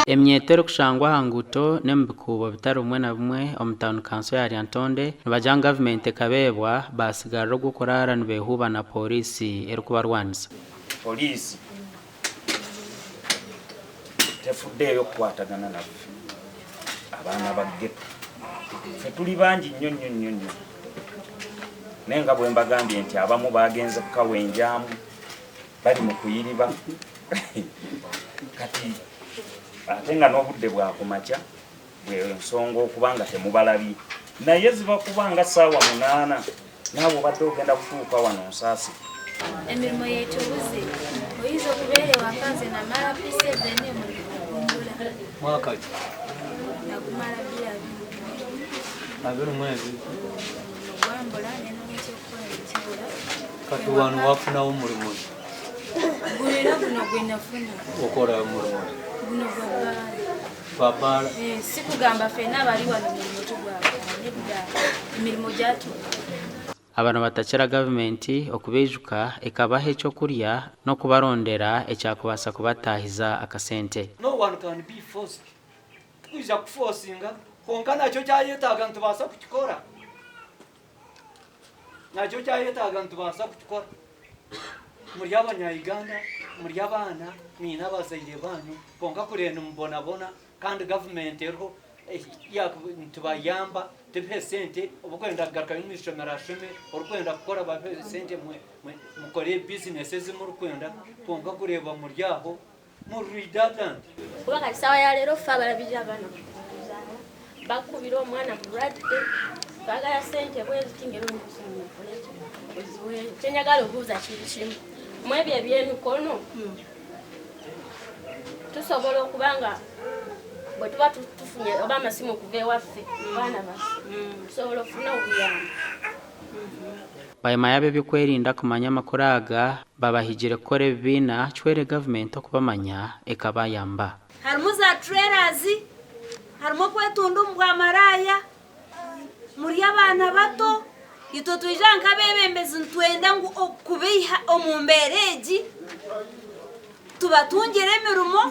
Emyeto erikushangwa aha nguuto n'omu bikuubo bitari bimwe na bimwe omu tauni kanso ya Lyantonde nibagira ngu gavumenti ekabeebwa baatsigarira ogw'okuraara nibeehuuba na pooriisi erikubarwanisa. Poliisi tefuddeeyo kukwatagana naffe abaana ba ghetto. Ffe tuli bangi nnyo nnyo nnyo nnyo naye nga bwe mbagambye nti abamu baagenze kukawenjaamu bali mu kuyiriba kati ate nga n'obudde bwa kumakya bwensonga okuba nga temubalabye naye zibakuba nga ssaawa munaana naawe obadde ogenda kutuuka wano nsaasi Emirimo yaitu ebuze. Oyinza okubeera ewaka nze namara P7 omurimo gumbura. Mwaka ki? Nagumara 2021. 22? Omurimo gwambura nenonga ekyokukora nikibura. Kati wanu wafunaho murimo ki? Gurira guno gwenafuna. Okora murimo ki? Guno gwa bbaara. Gwa bbaara? Eh, sikugamba fena abari wano emirimo tugwagala nedda emirimo gyatubura. Aba nibatakira gavumenti okubaijuka ekabaha eky'okurya n'okubarondera ekyakubaasa kubataahiza akasente. No one can be forced. Tikwija kukufosinga kwonka nakyo kyayetaaga nitubaasa kukikora. Nakyo kyayetaaga nitubaasa kukikora. Muri abanya Uganda, muri abaana, mwine abazaire baanyu kwonka kuriya nimubonabona Kandi gavumenti eriho nitubayamba tubihe sente orikwenda kugarukayo omu ishomero ashome, orikwenda kukora babihe sente mukore bizinesi ezi murikwenda kwonka kureeba muri aho muri redundant. Kuba kati saawa ya leero ffe abalabirira abaana kuzaala bakubira omwana mulwadde twagala sente bweziti ngeri oziweeyo kyenjagala obuuza kiri kimu mwebyo ebyemikono tusobola okuba nga bwe tuba tufunye oba amasimu okuva ewaffe baana baffe tusobola okufuna obuyambi. Bwanyima y'ab'eby'okwerinda kumanya amakuru aga, babahigire kukora ebibiina kihwere gavumenti okubamanya ekabayamba. Harimu za trailers, harimu okwetunda omu bwamaraaya, muri abaana bato, itwe twija nk'abeebembezi nitwenda ngu okubaiha omu mbeera egi tubatungire emirimo,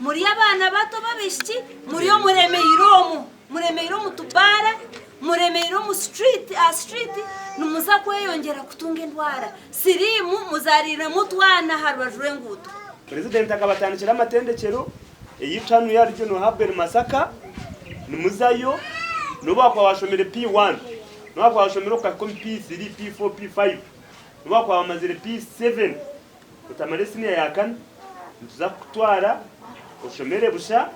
muri abaana bato b'abaishiki muriyo muremeire omu, muremeire omu tubaara, muremeire omu street aha street nimuza kweyongyera kutunga endwara, siriimu muzaariiremu otwana aha rubaju rw'enguuto. Purezidenti akabatandikira amatendekyero Eyaitu hanu ya Regional Hub eri Masaka, nimuzayo nobu wakuba washomire P1, nobu wakuba washomire okahika omu P3, P4, P5, nobu wakuba wamazire P7 otamare siniya ya kana, nituza kukutwara oshomere busha,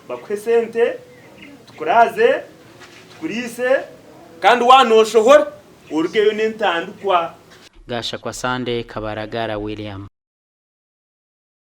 bakuhe sente, tukuraaze, tukuriise kandi waaba noshohora orugeyo n'entandikwa. Gashakwa Sunday Kabaragara William.